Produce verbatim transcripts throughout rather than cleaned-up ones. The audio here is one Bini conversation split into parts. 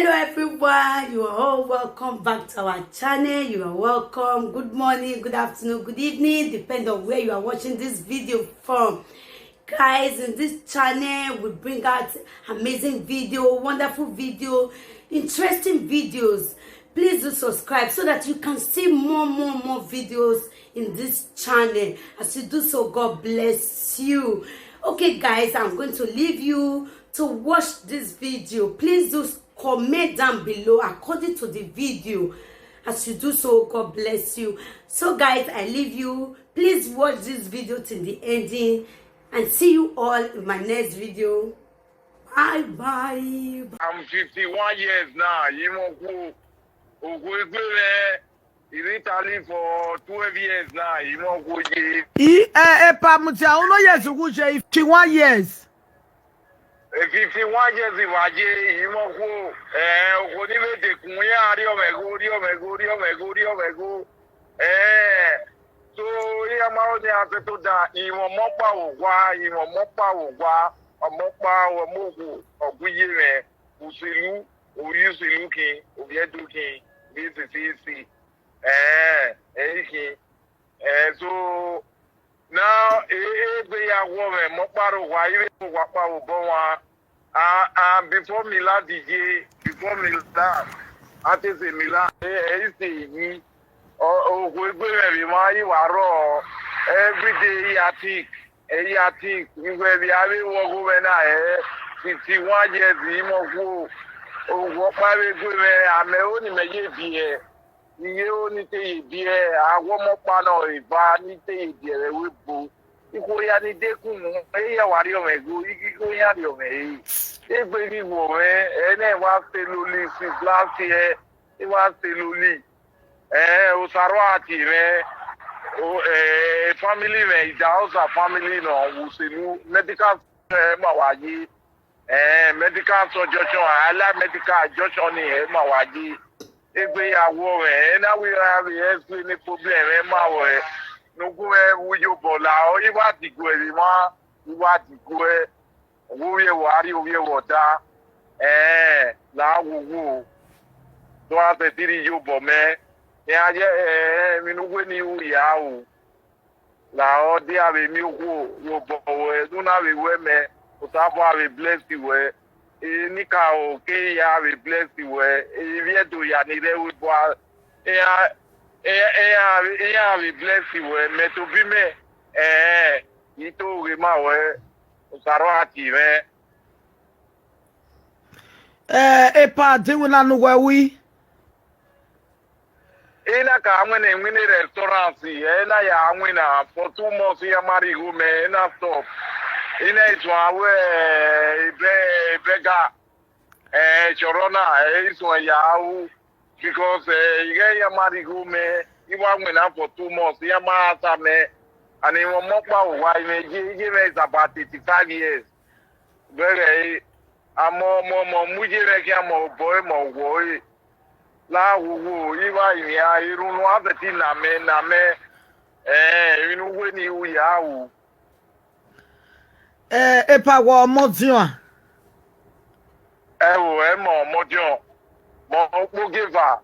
Hello everyone, you are all welcome back to our channel. You are welcome. Good morning, good afternoon, good evening, depend on where you are watching this video from. Guys, in this channel we bring out amazing video, wonderful video, interesting videos. Please do subscribe so that you can see more, more, more videos in this channel. As you do so, God bless you. Okay, guys, I'm going to leave you to watch this video. Please do comment down below according to the video. As you do so, God bless you. So, guys, I leave you. Please watch this video till the ending, and see you all in my next video. Bye bye. I'm fifty-one years now. Yimọkhuo, okhuo egbe mwẹ, I rre Italy for twelve years now. Yimọkhuo ye. I, eh, Epa Mutia, uno years ugu je, fifty-one years. Eh, fifty-one years I wa ye, Yimọkhuo. Eh, okhuo ni vbe dekun, iran rhiọmwẹ igho, rhiọmwẹ igho, rhiọmwẹ igho, rhiọmwẹ igho. Eh, so, iran ma rọ ne iran fẹto dan, I mwẹ ọmọ ọkpa vbe owa, I mwẹ ọmọ ọkpa vbe owa, ọmọ ọkpa, ọmọ okhuo, ọ gu iye mwẹ, uselu, ovbi uselu khin, ovbi ẹdo khin, ovbi esese ese. Eh, ẹ i khin. Eh, so, now, e, egbe ya wọ mwẹ, ọmọ ọkpa rre owa, I vbe rre owa ọkpa vbe obọ mwa. And, and before Milan ye, before Milan, a te sẹ Milan, eh, eh, I sẹ yi. Ọ, okhuo egbe mwẹ vbe emwa, I wa rrọọ, every day I ya think, eh, I ya think, I wẹ vbe a vbe ru ọghomwẹ na, eh, fifty-one years, Yimọkhuo, okhuo ọkpa vbe gue mwẹ, amẹ ho ne imẹ ye biẹ. Iye ho ne I te ye biẹ, a wẹ ọmọ ọkpa nọ eva ne I te ye biẹ vbe ẹvbo ebo. Ikhuo hia ni dekun, ehia wa rhiọmwẹ igho, igho iran rhiọmwẹ ẹre. Egbe ghi wọ mwẹ, ẹre na I wa sẹ loli since last year, I wa sẹ loli. Eh, Osa rua tie mwẹ, o, eh, family mwẹ, Idahosa family nọ, Uselu, medical, eh, ma wa ye. Eh, medical suggestion, I like medical suggestion ni, eh, ma wa ye. Egbe ya wọ mwẹ, eh, na we ra vbe explain problem, eh, ma wẹ. Nugun mwẹ wu yobọ la, ọ, I wa diguẹ vbe emwa, I wa diguẹ. Ovbi ẹvbo a rrie ovbi ẹvbo ọta. Eh, la wo wo. Do a sẹtin rhie iyobọ mẹ. Iran ye, eh, emwi ne uwẹ ni ru ya ru. La ọ dia vbe miẹn okhuo vbe obọ ruẹ, ne u na vbe wẹ mẹ, Osanobua vbe bless wẹ. Enikaro ke ya vbe bless wẹ, ivbi Ẹdo hia ni rre ẹvbo ebo a, iran, iran, iran, iran vbe bless wẹ, mẹ tobọ imẹ, ẹẹn, I to ghe ma wẹ, Osa rua tie mwẹ. Eh, Epa, dinwinna ne uwẹ ru? I na ka winna iwinna restaurant, ẹ na ya winna for two months, iran ma rhie igho mẹ, I na stop. I na suẹn avbe, eh, ebe, ebẹga, eh, chọrọ na, eh, I suẹn ya ru, because, eh, ighẹ iran ma rhie igho mẹ, I wa winna for two months, iran ma sa mẹ, and I mwẹ ọmọ ọkpa vbe owa, I mwẹ iye, iye mwẹ is about thirty-five years. Vbẹghẹ, amọ, ọmọ, ọmọ, mu iye mwẹ khian, mẹ obọ ẹre, mẹ ọghuọ ẹre. La wowo, I wa rinmwian, erhunmwu a sẹtin na mẹ, na mẹ, ẹẹn, emwi ne uwẹ ni ru ya ru. Eh, Epa, wẹ ọmọdiọn a? Ẹo, ẹ mẹ ọmọdiọn, mẹ okpogieva,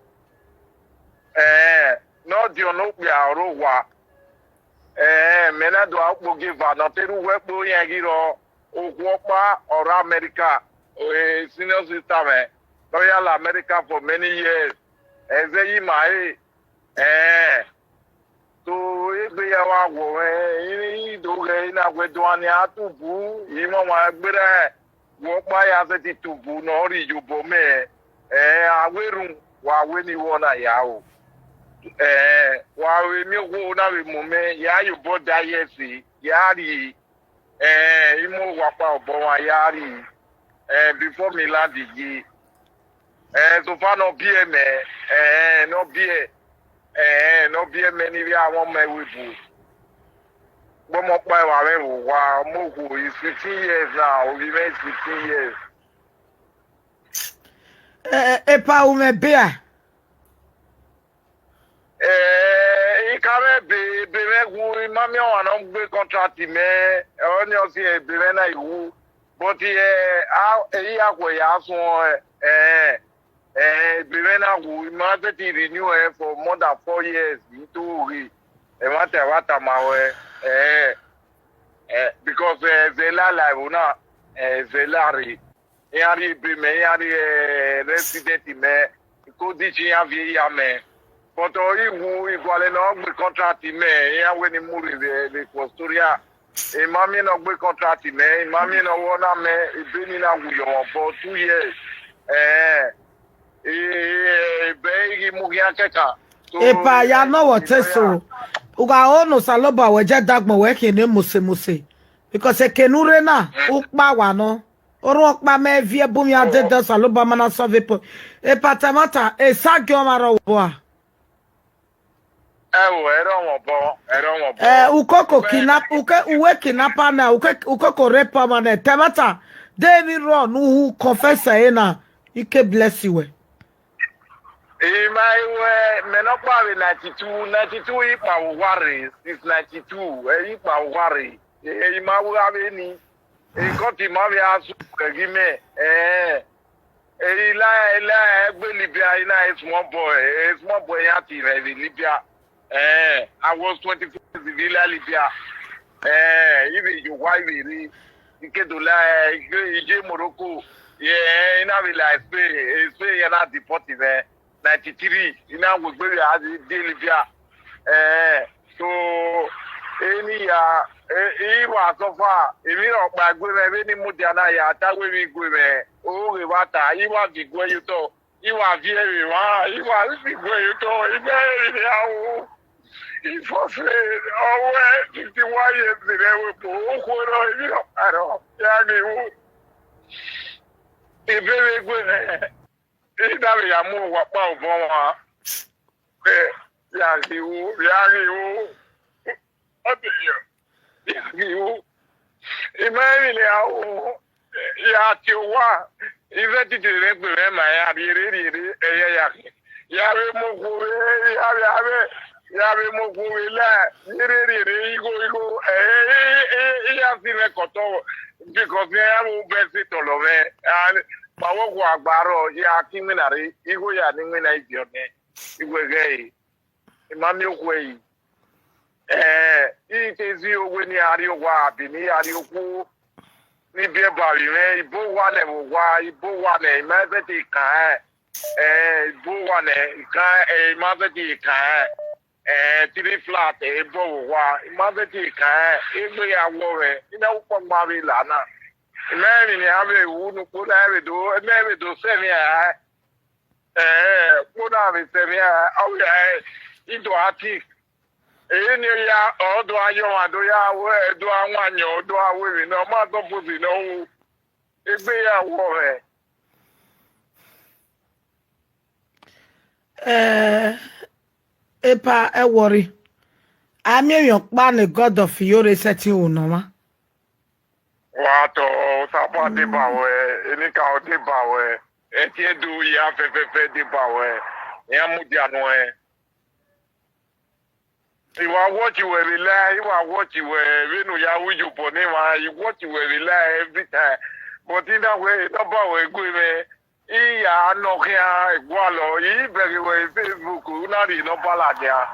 ẹẹn, ne ọdiọn ne okpia ọre owa, ẹẹn, mẹ na do a okpogieva ne ọ te rre uwu ẹkpo, iran ghi rrọọ, okhuo ọkpa ọre America, eh, senior sister mwẹ, ne ọ ya la America for many years, ẹzẹ yi ma re, ẹẹn, so egbe ya wa wọ mwẹ, I, I do ghẹ, I na wẹ do a nian tubu, I mwẹ ọmwa gberra, wẹ ọkpa ya sẹtin tubu ne ọ rhie iyobọ mẹ, ẹẹn, a wẹ erhunmwu, wa wẹ ne I ru ọna ya ru, ẹẹn, wa vbe miẹn okhuo na vbe mu mẹ, ya ye obọ da ye ẹse, ya rhie, ẹẹn, I mu owa ọkpa obọ mwa ya rhie, ẹẹn, before Milan ye, ẹẹn, so far ne ọ biẹ mẹ, ẹẹn, ne ọ biẹ, ẹẹn, ne ọ biẹ mẹ ne I vbe a mwẹ ọmọ ẹvbo ebo. Gbe ọmọ ọkpa evba mwẹ vbe owa, ọmọ okhuo is fifteen years now, ovbi mwẹ is fifteen years. Eh, Epa, u mwẹ ebe a? Eh, I ka mwẹ ebe, ebe mwẹ wu, I ma miẹn ọmwa ne ọ gbe contract mẹ, ọnii ọ si ebe mwẹ na i wu. But, eh, a, eyi akhuẹ ya suẹn, eh, na wu, I ma sẹtin renew ẹ for more than four years. I to ghi, ẹmwata ẹmwata ma wẹ, eh, eh, because, eh, ẹzẹ la la ẹvbo na, eh, ẹzẹ la rre. Iran rhie ebe mẹ, iran rhie, eh, resident mẹ, code iran viẹ ya mẹ. But ọ i wu igualẹ ne ọ gbe contract mẹ, iran wẹ ne I mu rre vbe, vbe Astoria. I ma miẹn ne ọ gbe contract mẹ, I ma miẹn ne ọ vbe ọna mẹ, ebe ni na wu yọ mwẹ, but two years, eh, ebe i ghi mu khian kẹkan. So, epa ya eh, nọ wọ te so. U gha ho ne Osanobua wẹ je dagbọn wẹ khian ne mose mose. Because eke ne u rre na, u kpa wa nọ. Orhunmwu ọkpa mẹ viẹ bu mwẹ a dede Osanobua ma na solve epo. Epa ta ẹmwata, esagiẹn ọmwa rrọọ vbua. Ẹ wo, ẹre ọmwa obọ, ẹre ọmwa obọ. Eh, ukoko kidnap, uke, uwe kidnapper na, uke, ukoko rape ọmwa na, ta ẹmwata, de emwi rrọọ ne u hu confess ẹre na, I ke bless you wẹ. I ma wẹ, mẹ nọkpa vbe ninety-two, ninety-two I kpa vbe owa rre, since ninety-two, ẹ, I kpa vbe owa rre. Ẹ, I ma wẹ avbe ni, ekọti ma vbe a su ẹgimẹ, eh, I la, I la egbe Libya, I na a small boy, a small boy ya ti mwẹ vbe Libya. Eh, I was twenty-four years vbe I la Libya. Eh, I vbe ye owa, I vbe rre. I ke do la, eh, I je, I je Morocco. Yeah, I na vbe la Spain, eh, Spain ya na deport mwẹ. Ninety-three, I na wegbe vbe a de Libya. Eh, so, eni ya, eh, I wa suffer, emwi rhọkpa egbe mwẹ, vbene I mudia na ya, ta wẹ emwi gue mwẹ, oghe vbe a ta, I wa gie iguẹ ye otọ. I wa viẹ vbe emwa, I wa viẹ iguẹ ye otọ, I ma rẹn emwi ne a ru. I force ọ wẹ fifty-one years rẹ vbe okhuo rrọọ, emwi rhọkpa rrọọ, ya ghi ru. Ebe vbe gue mwẹ, I da vbe ya mu owa kpa obọ mwa. Eh, ya ghi ru, ya ghi ru. Ọ te yọ. Ya ghi ru. I ma rẹn emwi ne a ru, ya tie owa, I zẹ titi rre egbe mwẹ ma ya rhie rre, rhie rre, ẹyẹ ya khin. Ya vbe mu okhuo vbe, ya vbe, ya vbe, ya vbe mu okhuo vbe la, rhie rre, rhie rre, igho, igho, ẹ, ẹ, ẹ, ẹ, I ya si mwẹ kọtọ, because iran vbe obẹ se tọlọ mwẹ, and ma vbe okhuo agba rrọọ, ya ke iwinna rre, igho ya ne iwinna idiọn nẹ, I wẹ ghẹ ẹre. I ma miẹn okhuo ẹre. Eh, I te zẹ owe ne iran rrie owa, abi ne iran rrie okhuo, ni biẹ ba vbe mwẹ, I bọ owa nẹ vbe owa, I bọ owa nẹ, I ma zẹtin kan rẹn. Eh, I bọ owa nẹ, I kan, eh, I ma zẹtin kan rẹn. Eh, three flat, eh, I bọ vbe owa, I ma zẹtin kan rẹn, egbe ya wọ mwẹ, I na ru ukpọgba vbe la na. I ma rẹn emwi ne iran vbe ru ne ukpo na, vbe do, mẹ vbe do sẹ emwi a. Eh, kpo na vbe sẹ emwi a, ọ ya, eh, I do a ti. Ehe ne ya, ọ do a ye ọmwa, do ya wẹ, do a wan yọn, do a wẹ emwi ne ọ ma dọ bozi ne ọ ru. Egbe ya wọ mwẹ. Eh, epa, ẹ worry. A miẹn emwi ọkpa ne God of Iyore sẹtin ru ne ọmwa. Wa tọ, Osanobua deba wẹ, enikaro deba wẹ, ẹtin Ẹdo hia fẹfẹfẹ deba wẹ, iran mudia nuẹn. I wa watch wẹ vbe live, I wa watch wẹ vbene u ya ru iyobọ ne emwa, I watch wẹ vbe live every time. But I na wẹ, nọmba wẹ gue mwẹ, I ya nọ khian gualọ, I bẹghe wẹ Facebook, u na rhie nọmba ladian.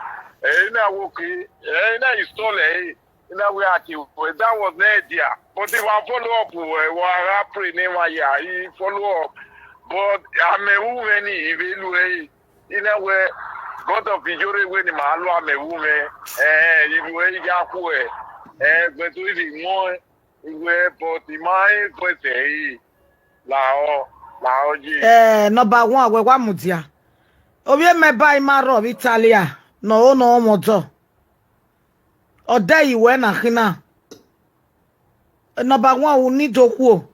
Ẹ, I na wo ke, ẹ, I na install ẹre, I na wẹ a tie wẹ, that was no idea. But I wa follow up wẹ, wa gha pray ne emwa ya, I follow up. But amẹ ru mwẹ ni, I vbe lu ẹre. I na wẹ, God of Iyore wẹ ne ima lu amẹ ru mwẹ. Ẹ, I lu ẹre ya khuẹ. Ẹ, ẹgbẹn so I vbe muẹn. I wẹ, but I ma rẹn voice ẹre. Lahọ, lahọ ye. Eh, number one, wẹ wa mudia. Ovbi mẹ ba ima rrọọ vbe Italia, ne ọ ro ne ọ mwẹ ọdọ. Ọ dẹ yi wẹ na khin na. Number one, u need okhuo.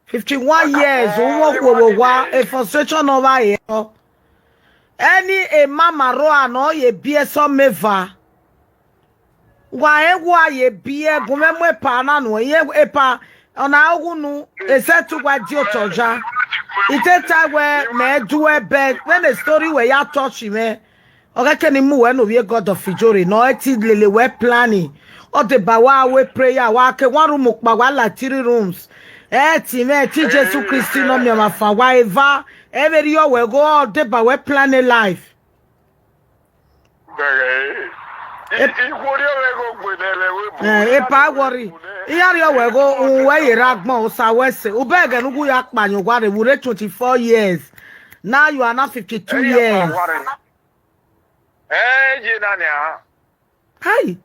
Fifty-one years, u mwẹ okhuo vbe owa, a frustration ne ọ vba re ọ. Ẹni emama rrọọ ne ọ ye biẹ sẹ ọmọ eva. Wa rẹn wa ye biẹ, gun mwẹ mu epa na nuẹn, iye epa, ọ na ghunu, esẹtin uwa die otọ ya. I te ta wẹ, mẹ du ẹbẹ, vbene story wẹ ya touch mwẹ. Ọ ghẹ ke ne I mu wẹ ne ovbi God of Ijore, ne ọ i ti lele wẹ planning. Ọ deba wa wẹ prayer, wa ke one room kpa, wa la three rooms. Ẹtin mwẹ, ẹtin Jesu Kristi ne ọ miẹn ọmwa fan, wa eva, ẹ vbe rhie wẹ gho, ọ deba wẹ plan a life. Epa worry. Iran rhie wẹ gho, uwẹ ye rre agbọn, osa wẹ sẹ. U bẹghe ne u gu ya kpa yan owa rre, vbe u rre twenty-four years. Now you are now fifty-two years. Ẹ ye na nian. Hai.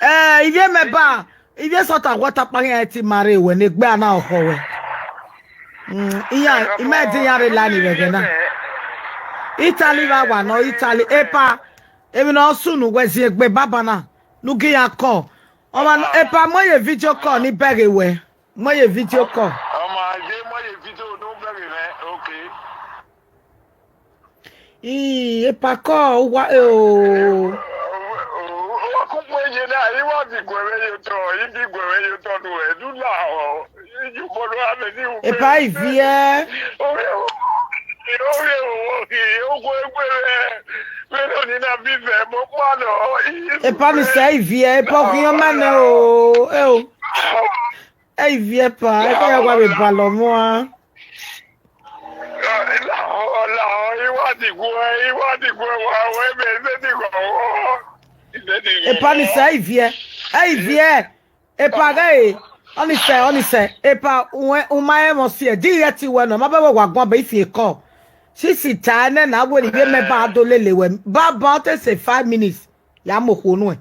Eh, ivie mẹ ba, ivie sọta wọta kpa khian ti ma rre wẹ ne egbe a na ọkhọ wẹ. Mm, iran, ima ẹdẹ iran rre la ni vbe ẹghẹ na. Italy vbe awa nọ, Italy, epa, emwi ne ọ sunu wẹ ziengbe baba na, ne u gi iran call. Ọmwa, epa, mu ye video call ni bẹghe wẹ. Mu ye video call. Ọmwa, je mu ye video ne u bẹghe mwẹ, okay. Ii, epa call, uwa, eh, o. Ọkpọkpọ ye na, I wa di guẹ mwẹ ye otọ, I di guẹ mwẹ ye otọ nuẹ, du lahọ. Iyugbọnu amẹ ni u Epa, iviẹ. Ovie, ovie, ovie, okhuo egbe mwẹ, vbene ọni na bi vẹ, mo kpa nọ. Epa, ni sẹ iviẹ, epa, okhian ma nẹ o, eh o. Ẹ iviẹ epa, ẹ kọ ya wa vbe balọ mua. Lahọ, lahọ, I wa di guẹ, I wa di guẹ, wa wẹ mẹ, I vbe di guẹ, I vbe di guẹ. Epa, ni sẹ iviẹ, ẹ iviẹ. Epa ghẹ, ọni sẹ, ọni sẹ, epa, uwẹ, u ma rẹn ẹmwẹ ọsiẹ, di ighẹ te wẹ nọ, ma bẹghe wa guan bẹ ifi ekọ. Sisi ta nẹ na wẹ ne ivie mẹ ba do lele wẹ, baba, ọ te sẹ five minutes, ya mu okhuo nuẹn.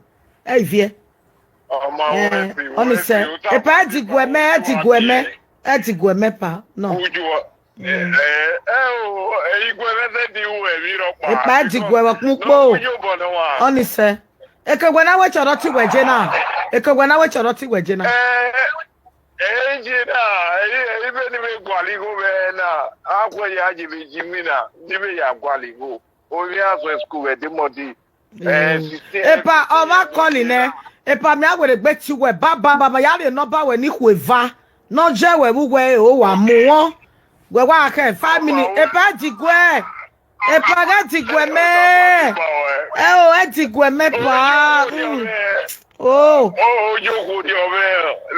Ẹ iviẹ. Ọmọ Eh, wẹ fi, ọni wẹ sẹ, fi, u ta epa, ẹ di guẹ mẹ, ẹ di guẹ mẹ, ẹ di guẹ mẹ, pa, nọ. Uju, ẹ, ẹ, ẹ, o, ẹ, I guẹ mwẹ zẹ di ru ẹmwẹ rhọkpa, epa, ẹ di guẹ vbe ọkpẹn ukpo. Ọni sẹ. Ekewẹ na wẹ chọrọ ti wẹ je na. Ekewẹ na wẹ chọrọ ti wẹ je na. Ẹ, ẹ, je na, ẹ, ẹ, ibe ni vbe gualọ igho vbe na, a khuẹ ya je vbe ji mi na, ni vbe ya gualọ igho. Ovbi a zẹ school vbe demọdi. Eh, sixteen, epa, ọ ma call nẹ. Epa, mẹ a wẹ rhe gbe ti wẹ, baba, baba, ya rhie number wẹ ni khu eva. Ne ọ jẹ wẹ vbe uwẹ, o wa mu wọn. Wẹ wa khẹ five minutes. Epa, ẹ di guẹ. Epa, ghẹ di guẹ mẹ. Ẹ o, ẹ di guẹ mẹ, pa. Mm. Oh.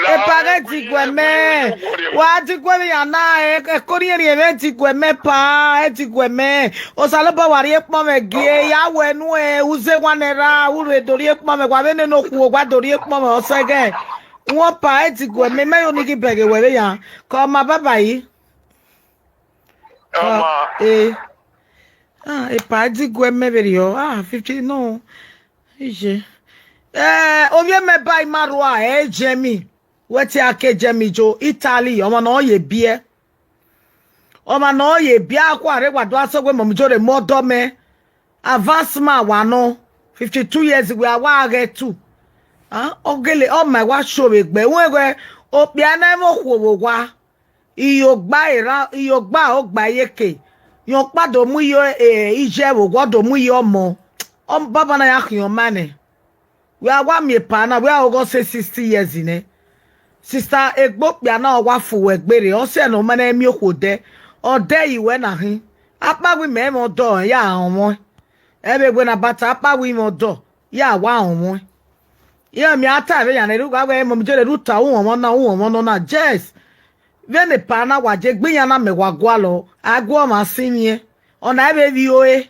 Epa, ghẹ di guẹ mẹ. Wa di guẹ mẹ ya na, ẹ, ẹ, korhiẹnrhiẹn mwẹ, ẹ di guẹ mẹ, pa, ẹ di guẹ mẹ. Osanobua wa rhie ekpọn mwẹ gie, ya wẹ nuẹn, u ze wan nẹ ra, u rre do rhie ekpọn mwẹ, wa vbe nene okhuo, wa do rhie ekpọn mwẹ, ọ sẹ ghẹ. Wọn pa, ẹ di guẹ mẹ, mẹ yo ni ghi bẹghe wẹ vbe ya. Kọ ma baba yi. Ọma. Eh. Ah, epa, ẹ di guẹ mẹ vberriọ. Ah, fifty, no. Iye. Eh, ovbi mwẹ ba ima rua, ẹ, Jemmy. Wẹ te a ke Jemmy jo Italy, ọmwa ne ọ ye biẹ. Ọmwa ne ọ ye biẹ, a khuarẹ wa do a sẹ wẹ mọmijore mu ọdọ mẹ. Advance ma wa nọ, fifty-two years wẹ a wa ghẹ tu. Ah, ọ gele, ọ ma wa sho vbe egbe. Wẹ wẹ, okpia na ẹmwẹ okhuo vbe owa. Iyogba erha, iyogba ogba iyeke, rẹn ọkpa do mu iye, eh, iye vbe owa, ọ do mu iye ọmọ. Ọ, baba na ya khian ọma nẹ. Wẹ a wa miẹn epa na, wẹ a ọghọ sẹ sixty years nẹ. Sister, egbe okpia na ọ wa fu wẹ gberra, ọ sẹ ne ọ ma na miẹn okhuo odẹ, ọ dẹ yi wẹ na khin. Akpawẹ imẹ mwẹ ọdọ ya rọnmwẹ. Ẹ vbe wẹ na bata akpawẹ imẹ ọdọ ya wa rọnmwẹ. Iran miẹn a ta ẹmwẹ yan nẹ, rugha wẹ mọmijore ru ta uhọnmwọ na, uhọnmwọ nọ na, yes. Vbene epa na wa je gbe iran na mẹ wa gualọ, a gu ọmwa sinmwiẹn. Ọna ẹ vbe vbi ore.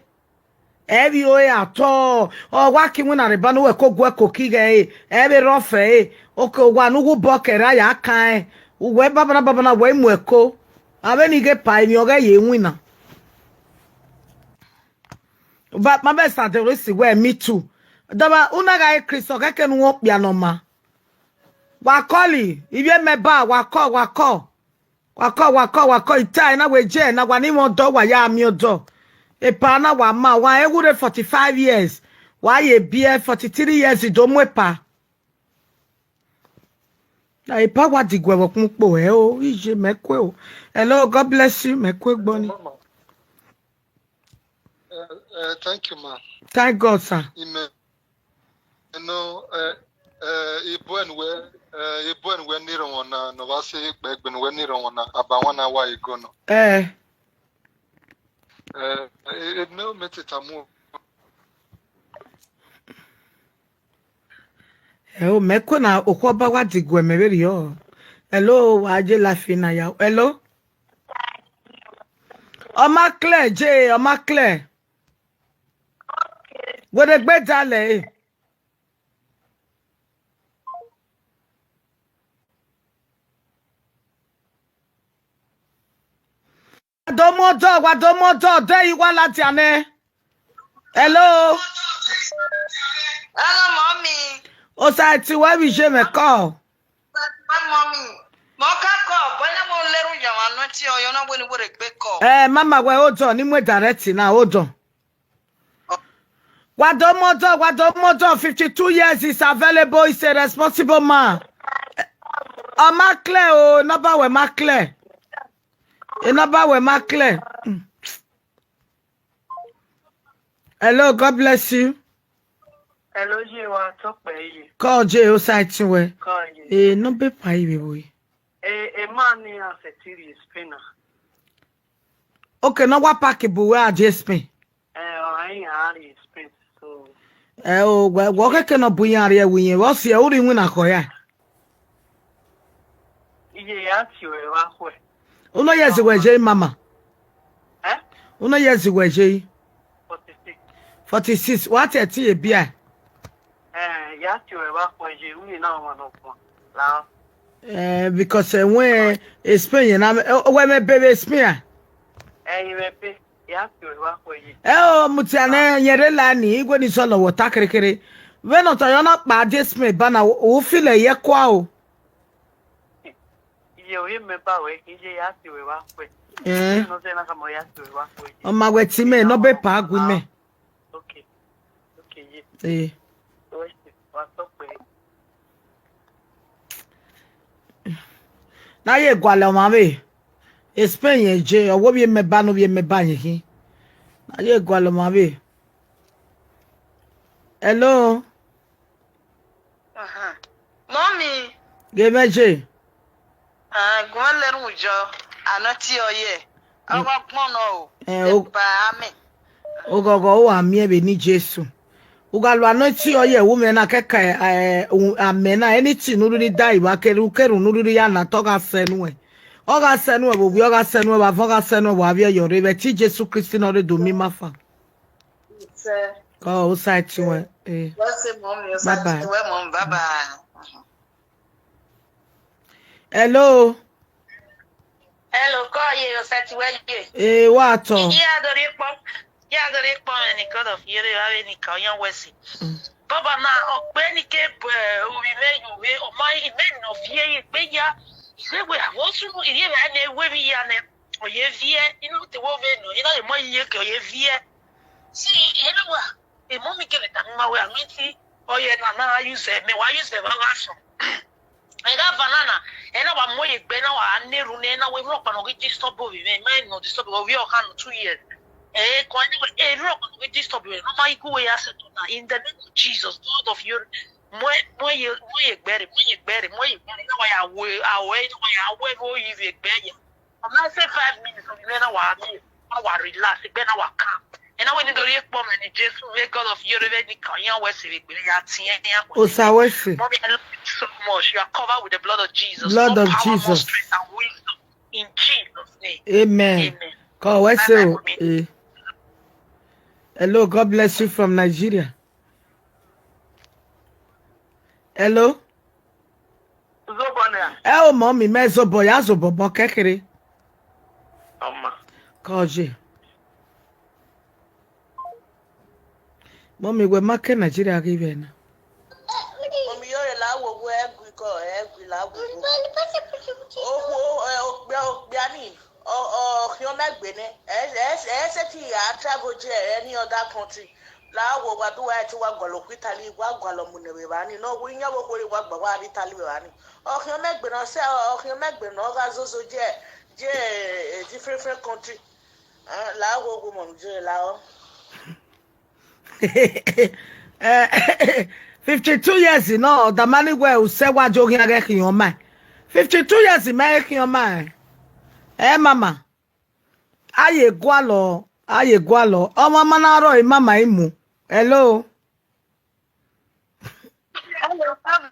Ẹ vbe ore at all. Ọ wa ke iwinna rre eba ne uwẹ ko guẹ koki ghẹ ẹre, ẹ vbe rre ọfẹ ẹre. Oke owa ne u gu bọ kẹ ra ya kan ẹn. Uwẹ babana babana wẹ i mu ẹko. Avbe ni ghe pa emwi ọghẹ ye winna. But ma bẹ sa de ore si wẹ me too. Dọba, u na gha re Kristo, khẹke ne u wọn okpia ne ọ ma. Wa call, ivbi mẹ ba, wa call, wa call. Wa call, wa call, wa call, ita na wẹ je na, wa ni mwẹ ọdọ, wa ya miẹn ọdọ. Epa na wa ma, wa rẹn wurre forty-five years, wa ye biẹ forty-three years, do mu epa. Na epa wa diguẹ vbe ọkpẹn ukpo, ẹ o, iye mẹ kue o. Hello, God bless you, mẹ kue gbọ ni. Mama. Uh, uh, thank you, ma. Thank God, sir. Amen. No, eh, eh, ebọẹn wẹ, eh, ebọẹn wẹ ne erọnvwọn na, ne ọ vba sẹ kpẹgbe ne wẹ ne erọnvwọn na, abawan na wa ego nọ. Eh. Eh, eh, eh, no, me te tamu. Ẹ o, mẹ kue na, okhuo ọba wa diguẹ mẹ vberriọ. Hello, wa je live na ya. Hello? Ọ ma clear, je, ọ ma clear. Wẹ ne egbe dalẹ, e. Wa do mu odọ, wa do mu odọ, de yi wa ladian nẹ. Hello? Hello, mommy. Osa ti wẹ vbe iye mwẹ kọ. Mommy. Mọ ka kọ, bọyá mo lẹrun yan wa nọ ti ọyọ na wẹ ne wẹ rhe gbe kọ. Eh, mama, wẹ hold on, ni mu direct na, hold on. Wa do mu odọ, wa do mu odọ, fifty-two years is available, is a responsible man. Ọ ma clear o, number wẹ ma clear. E number wẹ ma clear. Mm. Hello, God bless you. Hello, ye wa tọkpẹ ye. Call je o side wẹ. Call ye. E number pa iwe wo. E, e man ni a se tiri Spain na. Okay, na wa pack bu wẹ a je Spain. Eh, ọ, ai, a rrie Spain, so. Ẹ o, wẹ, wẹ ọ khẹke nọ bu iran rrie ẹvbo iyẹn, vbe ọ si ẹre u rre iwinna khọ ya? Iye ya tie ruẹ vbe akhuẹ. Uno years wẹ ye, mama? Eh? Uno years wẹ ye? Forty-six. Forty-six, wa tie ẹtin ye bia? Eh, ya tie ruẹ vbe akhuẹ ye, u ye na ọmwa nọkhuan. La. Eh, because, eh, when, eh, Spain yẹn na, eh, wẹ mẹ be vbe Spain a? Eh, I mẹ be. Ya tie ruẹ vbe akhuẹ ye. Ẹ o, mutia nẹ, yẹn rre la ni, igwe ni sọlọ wọ ta kherhe kherhe. Vbene ọ ta yọ na kpa die Spain ba na, u feel ẹre ye kua o. Iye ovbi mẹ ba wẹ, iye ya tie ruẹ vbe akhuẹ. Eh. Iye nọ zẹ na khama ya tie ruẹ vbe akhuẹ ye. Ọ ma wẹ ti mẹ, nọ be pa gu mẹ. Okay. Okay, ye. Eh. Wa tọkpẹ. Na ye gualọ ọmwa vbe. Spain yẹn je, ọ wẹ ovbi mẹ ba ne ovbi mẹ ba yẹn khin. Na ye gualọ ọmwa vbe. Hello? Aha. Mommy. Ghe mwẹ je. Ah, gu mwẹ lẹrun jọ, anọ tie ọ ye. Ọ wa gbọn nọ o. Eh, o- Epa amẹ. Oghọghọ, u wa miẹn vbe eni Jesu. U gha lu anointing ọye ẹvbo mwẹ na kẹkan, eh, u-, amẹ na, anything ne u rhirhi da evba, kerhu kerhu ne u rhirhi ya na, te ọ gha sẹ nuẹn. Ọ gha sẹ nuẹn vbe ovbi, ọ gha sẹ nuẹn vbe avọn, ọ gha sẹ nuẹn vbe avbiẹ yọ rre, vbe ẹtin Jesu Kristi ne ọ rre do miẹn ima fan. Sir. Kọ, u sa ẹtin wẹ, eh. What's up, mommy? Bye bye. Wẹ, mom, bye bye. Hello. Hello, kọ ye, o sẹtin wẹ ye. Eh, wa tọ. Iye adorhekpọ, iye adorhekpọ mwẹ ni God of Yere, avbe ni ka ọyan wẹ si. Mm. Baba na, ọkpẹ ni ke bu, eh, ovbi mwẹ ye ovbe, ọ ma, imẹ nọ viẹ ye egbe ya. Iye wẹ, avọ sunu, iye wẹ ne wẹ vbe ya nẹ, ọ ye viẹ, inu te wo vbe nọ, ina ye mọ iye ke ọ ye viẹ. Si, ena wa, emọ mi kele tama ima wẹ, anointing ọye na na use mẹ, wa use vbe ọghe asọn. Ẹ gha va na na, ẹ na wa mu ẹre gbe, ẹ na wa ne erhunmwu nẹ, ẹ na wẹ erhunmwu ọkpa ne ọ ghi disturb ovbi mwẹ, ma nọ disturb ovbi ọkhan nọ two years. Ẹ kọ, ẹ na wẹ erhunmwu ọkpa ne ọ ghi disturb mwẹ, ne ọ ma ghi gu uwu ya settle na, in the name of Jesus, God of Yere, mu ẹ, mu ẹre, mu ẹre gbe rre, mu ẹre gbe rre, mu ẹre gbe rre, ẹ na wa ya wẹ, a wẹ, ẹ na wa ya wẹ vbe oyi vbe egbe ya. Ọ ma sẹ five minutes, ovbi mwẹ na wa miẹn, na wa relax, egbe na wa calm. Ẹ na wẹ ne I do rhie kpọ mwẹ ne Jesu, may God of Yere vbe ni ka ọyan wẹ si vbe egbe ya tiẹn iran. Osa wẹ si. Mommy, I love you so much. You are covered with the blood of Jesus. Blood of Jesus. More power, more strength and wisdom in Jesus' name. Amen. Amen. Kọ wẹ si o. Bye bye, mommy. Eh. Hello, God bless you from Nigeria. Hello? Zobọ nẹ. Ẹ o, mummy, mẹ zobọ, ya zobọ bọ kẹkẹre. Ọma. Kọ je. Mummy, wẹ ma ke Nigeria ghi vbe na. Mummy, yo re la wo wo ẹgui kọ, ẹgui la wo wo. Okhuo, ẹ, okpia, okpia ni, ọ, ọ, ọ khian mẹ gbe nẹ. Ẹ, ẹ, ẹ sẹtin ya travel je any other country. La wo wa do wa ẹtin wa gualọ okhuo Italy, wa gualọ mu nẹ vbe evba ni. Ne ọ wu iyan vbe okhuo rre wa gba wa rre Italy vbe evba ni. Ọ khian mẹ gbe nọ sẹ, ọ khian mẹ gbe nọ gha zozo je, je, eh, different, different country. Eh, la wo wo mummy, je la o. Eh, fifty-two years nọ, ọ dama ni wẹ usẹ wa je oghian ghẹ khian ọmaẹn. Fifty-two years mẹ khian ọmaẹn. Eh, mama. A ye gualọ, a ye gualọ. Ọmwa ma na rrọọ, mama i mu. Hello. Hello, mama.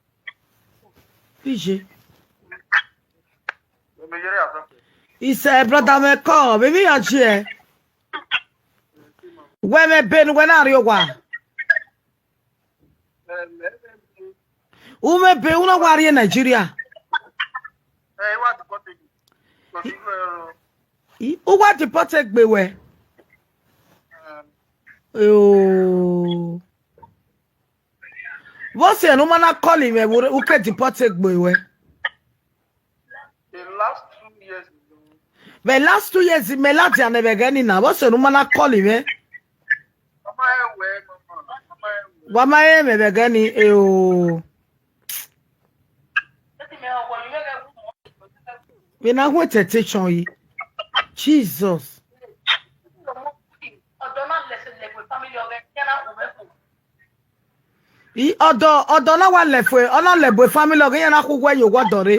Iye. Isẹ brother mwẹ kọ, vbe emwi ya gie? Wẹ mwẹ ebe ne uwẹ na rrie owa. U mwẹ ebe, u na wa rrie Nigeria. I- U wa deport egbe wẹ. Oh. Vbọsẹ ne u ma na call mwẹ, vbe u ke deport egbe wẹ. The last two years ago. Vbe last two years, mẹ ladian ne vbe ẹghẹ ni na, vbọsẹ ne u ma na call mwẹ. Mama ẹwẹ, mama, mama ẹwẹ. Wa ma rẹn mwẹ vbe ẹghẹ ni, eo. Vbe na hu temptation yi. Jesus. I, ọdọ, ọdọ na wa lẹ fue, ọ na lẹ bu family ọghe iran na khu wẹ ye owa ọdọ rre.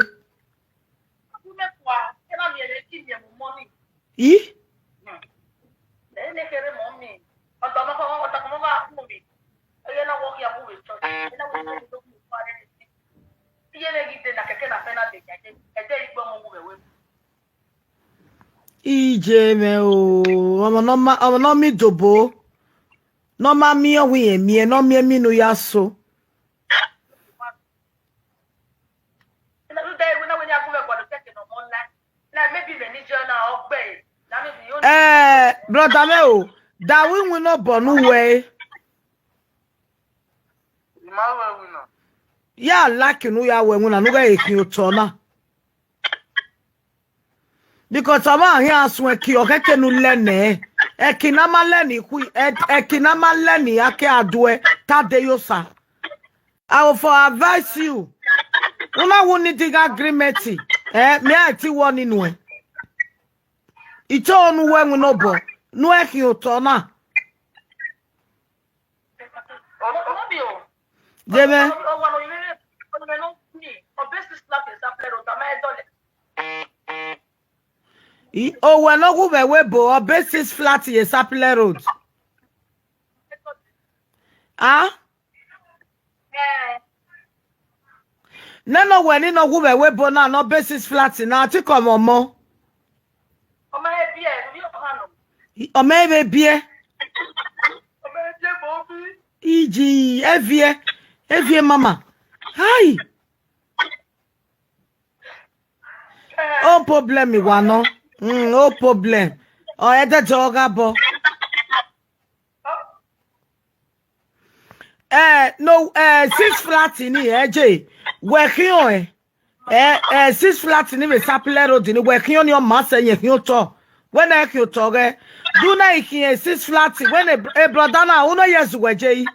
I? Iye mwẹ o, ọmọ ne ọ ma, ọmọ ne ọ miẹn idobo, ne ọ ma miẹn ọwẹ irẹn miẹn, ne ọ miẹn emwi ne u ya so. Eh, brother mwẹ o, da wẹ iwinna obọ ne u wẹ ẹre. I ma wẹ iwinna. Ya like ne u ya wẹ iwinna ne u ghẹ he khian otọ na. Because ọmwa khian suẹn ẹki, ọ khẹke ne u lẹ nẹ. Ẹki ne a ma lẹ ne ikhui, ẹ-, ẹki ne a ma lẹ ne a ke a duẹ, ta de ye Osa. I will for advise you. Una who need the agreement, eh, me I ti wọ ni nuẹn. Ito nu wẹ iwinna obọ, nu ẹ khian otọ na. Yemẹ. I, owẹ ne ọ wu vbe ẹvbo ebo, ọ be six flat ye Sapele Road. Ah? Nene owẹ ni ne ọ wu vbe ẹvbo ebo na, ne ọ be six flat na, a ti kọ mwẹ ọmọ. Ọmọ ẹre vbe biẹ. Iji, eviẹ, eviẹ mama. Hai. O problem wa nọ. Mm, o problem. Ọ ẹdẹdẹ ọ gha bọ. Eh, no, eh, six flat ni, eh, je, wẹ khian ọnrẹn. Eh, eh, six flat ni vbe Sapele Road ni, wẹ khian ni ọ ma sẹ yẹn khian otọ. Wẹ na khian otọ ghẹ. Do na i khian six flat, wẹ ne, eh, brother na, uno years wẹ je yi.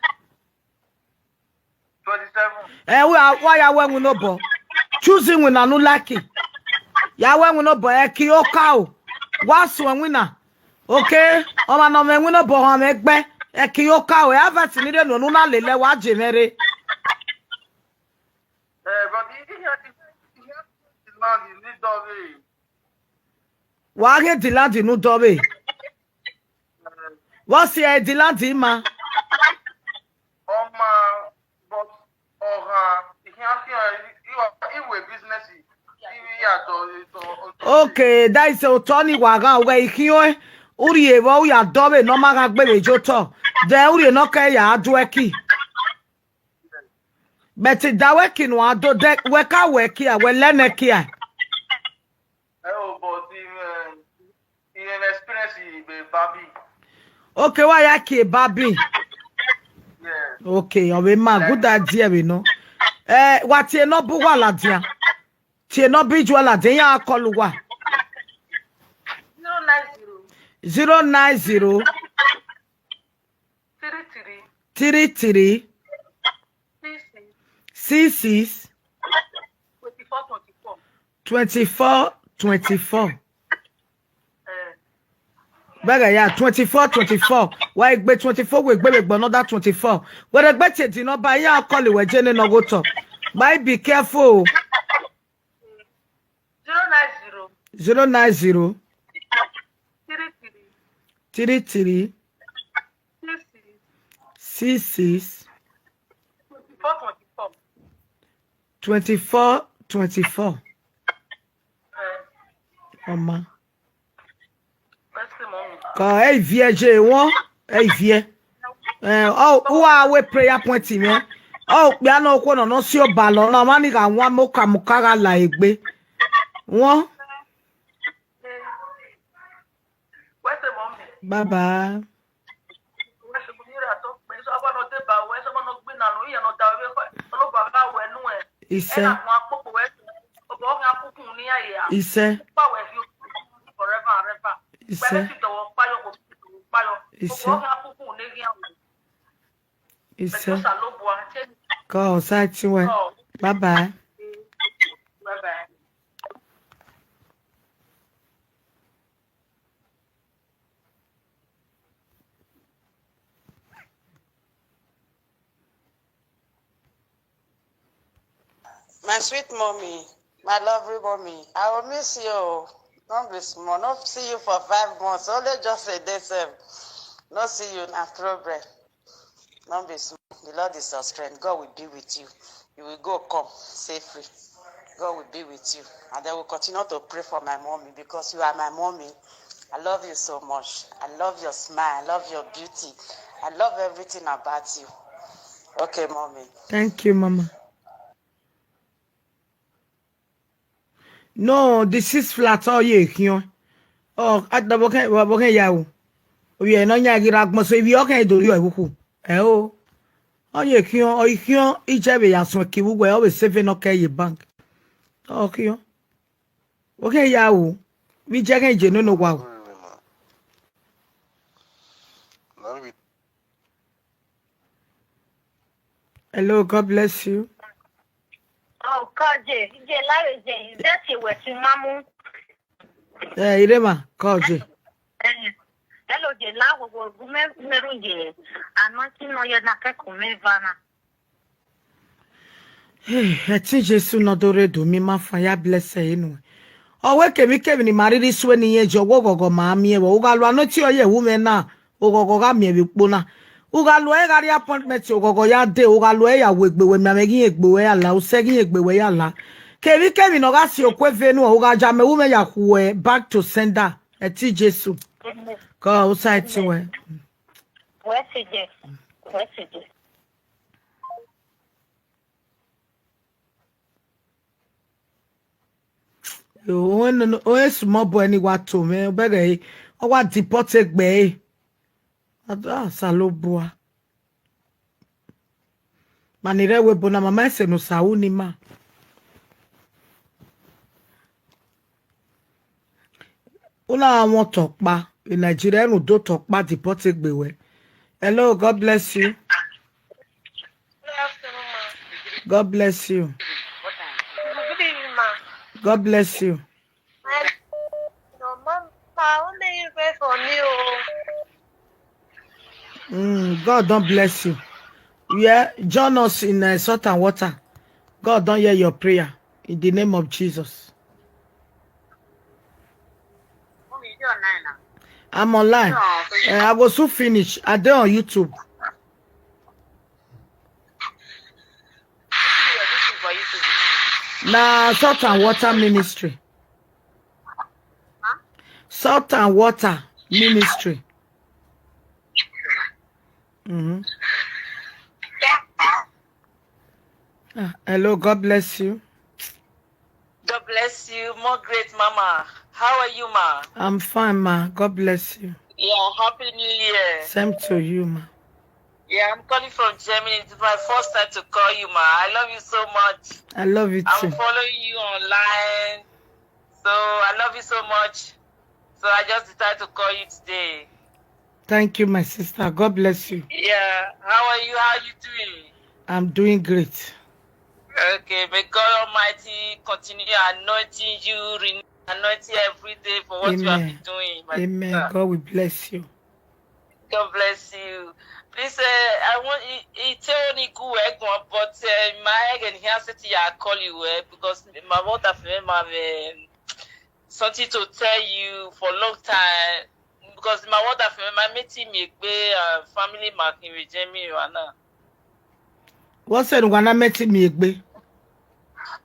Twenty-seven. Eh, wa, wa ya wẹ iwinna obọ. Choose iwinna ne u like. Ya wẹ iwinna obọ, ẹki okaro. Wa suẹn iwinna. Okay, ọmwa ne ọ mwẹ iwinna obọ, ọ mwẹ ẹgbẹ. Ẹki okaro, ẹ, advice ni rre nuẹn, ne u na lele, wa je mwẹ rre. Eh, but he, he had, he had the land in Nidove. Wa ghe the land in Nidove. Vbọ si ẹ the land ima? Ọ ma, but ọ gha, I khian khian, I, I, I wẹ business, I, I ya dọ, dọ, dọ. Okay, that is otọ ni wa gha wẹ I khian, u rhie vbọ, u ya dọ vbe ne ọ ma gha gbe vbe ye otọ. Then u rhie ne ọ kẹ ya duẹ ẹki. But da wẹ ẹki ne u a do dẹ, wẹ ka wẹ ẹki a, wẹ lẹ nẹ ẹki a. Eh, oh, but in, um, in experience, he be Barbie. Okay, wa ya kie Barbie. Yeah. Okay, ọ vbe ma, good idea vbe nọ. Eh, wa tie nọmba uwa ladian. Tie nọmba ijuẹ ladian, iran call uwa. Zero nine zero. Zero nine zero. Three three. Three three. Six six. Six six. Twenty-four twenty-four. Twenty-four twenty-four. Eh. Bẹgẹ ya, twenty-four twenty-four. Wa egbe twenty-four, we gbe vbe egbe another twenty-four. Wẹ rẹ gbe tie the number, iran call wẹ je ne nọ gho tọ. But be careful o. Zero nine zero. Zero nine zero. Three three. Three three. Six six. Six six. Twenty-four twenty-four. Twenty-four twenty-four. Eh. Ọma. Mercy, mommy. Kọ ẹ iviẹ je wọn, ẹ iviẹ. Eh, ọ, u wa wẹ prayer point mwẹ. Ọ, okpia ne okhuo nọ, nọ si obalọ, na ọmwa ni gha wan muka muka gha la egbe. Wọn. Wẹ sẹ, mommy. Bye bye. Wẹ sẹ, mommy, ra tọ pẹ, sọ ọmọ nọ deba, wẹ sẹ ọmọ nọ gbina nọ, iye nọ da wẹ, ọlọgba gha wẹ nu ẹ. Isẹ. Ẹ na gun akpokpo wẹ, ọbọ ọghe akukun ne iran ye a. Isẹ. Kpa wẹ fi forever and ever. Isẹ. Wẹ fi dọwọ kpa yọ, kò fi dọwọ kpa yọ. Isẹ. Ọbọ ọghe akukun ne ghian wẹ. Isẹ. Osalobua, te. Kọ, osa ti wẹ. Kọ. Bye bye. Bye bye. My sweet mommy, my lovely mommy, I will miss you. Don't be small. Not see you for five months. Only just a day, sir. Not see you, na problem. Don't be small. The Lord is your strength. God will be with you. You will go come safely. God will be with you. And then we'll continue to pray for my mommy because you are my mommy. I love you so much. I love your smile. I love your beauty. I love everything about you. Okay, mommy. Thank you, mama. No, the six flat ọ ye khian. Ọ adọbọ kẹ bọ kẹ ya o. Ovbi ẹre ne ọ yan ghi ra agbọn so, ivbi ọ kẹ do rriọ ẹvbo khu. Ẹ o. Ọ ye khian, ọ i khian, ijẹ vbe ya suẹn ke vbe uwẹ, ọ vbe save ne ọ kẹ ye bank. Ọ khian. Vbọ kẹ ya o. Vbe ijẹ kẹ je nene owa o. Hello, God bless you. Oh, kọje, je la vbe je, is that a wet mamu? Eh, Irema, kọje. Eh, hello, je la wo wo gume meru je. Anointing no ye na ke kume vana. Hey, ẹtin Jesu ne ọ do rre do miẹn ima fan ya bless ẹre nuẹn. Ọ wẹ kevbikevbi ne ima rhirhi sue ne irẹn jẹ, ọ wẹ oghọghọ ma miẹn vbọ. U gha lo anointing ọ ye ẹvbo mwẹ na, oghọghọ gha miẹn vbe ukpo na. U gha lo ẹre gha rrie appointment, oghọghọ ya dee, u gha lo ẹre ya wegbe, wẹ mianmwẹ ghi rẹn egbe ruẹ ya la, usẹ ghi rẹn egbe ruẹ ya la. Kevbikevbi ne ọ gha si okuo eve nuẹn, u gha ja mẹ ẹvbo mwẹ ya khuẹ back to sender. Ẹtin Jesu. Kọ, u sa ẹtin wẹ. Wẹ si je, wẹ si je. Yo, only small boy ni wa to mwẹ, ọ bẹghe ẹre, ọ wa deport egbe ẹre. Osanobua. Ma ni rre ẹvbo ebo na, ma ma ẹse ne Osa ru ne ima. U na mwẹ otọ ọkpa, vbe Nigeria, ẹmwẹ u do otọ ọkpa deport egbe ruẹ. Hello, God bless you. Good afternoon, ma. God bless you. Good evening, ma. God bless you. My, no, ma, ma, only you pray for me, oh. Mm, God don bless you. Yeah, join us in uh, salt and water. God don hear your prayer in the name of Jesus. Mommy, you dey online now? I'm online. No, so you Uh, I go soon finish. I dey on YouTube. Wetin be your this thing for YouTube? Na Salt and Water Ministry. Huh? Salt and Water Ministry. Mm-hmm. Ah, hello, God bless you. God bless you, more great mama. How are you, ma? I'm fine, ma. God bless you. Yeah, happy new year. Same to you, ma. Yeah, I'm calling from Germany. It's my first time to call you, ma. I love you so much. I love you I'm too. Following you online. So I love you so much. So I just decided to call you today. Thank you, my sister. God bless you. Yeah. How are you? How are you doing? I'm doing great. Okay. May God Almighty continue anointing you, re- anointing every day for what you have been Amen. Doing, my Amen. Sister. God will bless you. God bless you. Please, uh, I want it, it only go, but uh, my egg and here city I call you uh, because my mother, my um, something to tell you for a long time because my mother, my meeting me, uh, family marking with Jamie Rana. What's that? Wanna meet me?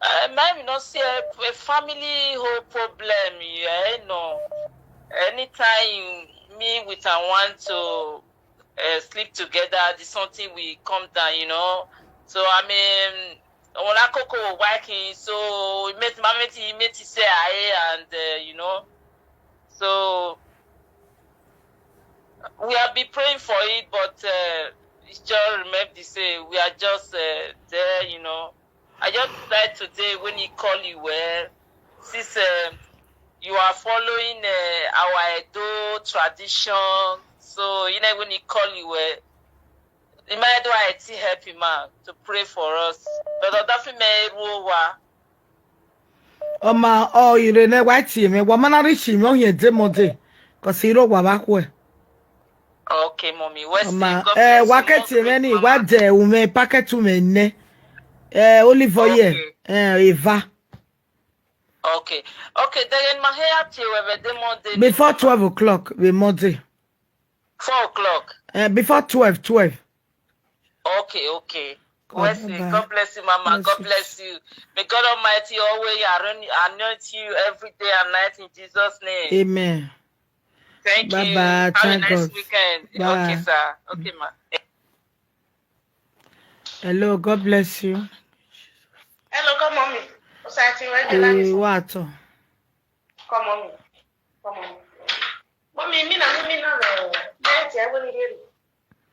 Uh, maybe not see a, a family whole problem. Yeah, no. Anytime me with I want to uh, sleep together, the something will come down, you know. So I mean, when I cook working, so it made my mate, he made it say I and uh, you know. So we have been praying for it, but uh, it's just remember the same. We are just uh, there, you know. I just decide today when he call you well, since uh, you are following uh, our Edo tradition, so you know when he call you well, he might do I help him out to pray for us. But Odafi me ruwa. Ọma ọ ire ne wa tie mẹ, wa ma na rhi shi mẹ ọ hiẹn de Monday, cause iro wa vbe khuẹ. Okay, mommy. What's Ọma, the God eh, bless wa you, ke more tie mẹ grace, ni, wa mama. De u mẹ packet u mẹ nẹ. Eh, olive oil. Okay. Eh, eva. Okay. Okay, then ma he ya tie wẹ vbe de Monday ni. Before twelve o'clock vbe Monday. Four o'clock. Eh, before twelve, twelve. Okay, okay. Well, God bless you, Mama. God bless you. May God Almighty always anoint you every day and night in Jesus' name. Amen. Thank you. Bye bye. Have a nice weekend. Bye. Okay, sir. Okay, ma. Hello, God bless you. Hello, come on me. What's that thing right there? Hey, what? Come on me. Come on. Mummy, mi na, mi na, eh, me tie wẹ ne I rhie.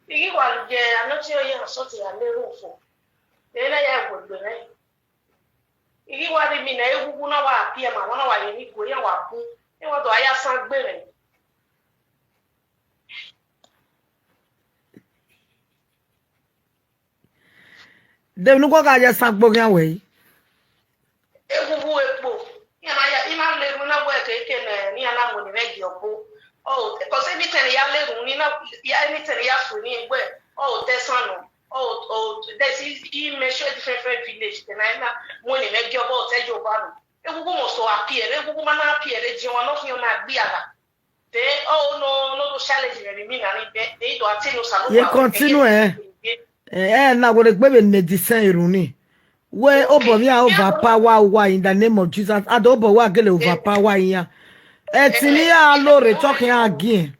I ghi wa ye anọti oye asọti ya le ru fo. Ena ya wegbe rẹ. I ghi wa rhie mi na eghughu na wa pie ma, wa na wa ye ni gue ya wa bu. E wa do a ya san gbe rẹ. De emwi ne uwẹ gha ya san gbe oghian wẹ yi? Eghughu ekpo. Iran na ya, iran na le erhunmwu na wẹ keke ne, ne iran na mu ne mwẹ gie ọbo. Oh, because anything ya le erhunmwu, ni na, ya anything ya fu ni wẹ, oh, te san nọ. Oh, oh, there's, he, he mentioned different, different village. Then I na mu ne mwẹ gie ọbo, te yo ba nọ. Eghughu must to appear. Eghughu ma na appear, e jẹn wa nọ khian na gbe ara. Ye continue, eh. Eh, eh, na wẹ gbe vbe medicine erhunmwu ni. Wẹ obọ vbe iran overpower uwa in the name of Jesus. Ada obọ wa gele overpower iran. Ẹtin ne iran lo rre, talk iran agiẹn.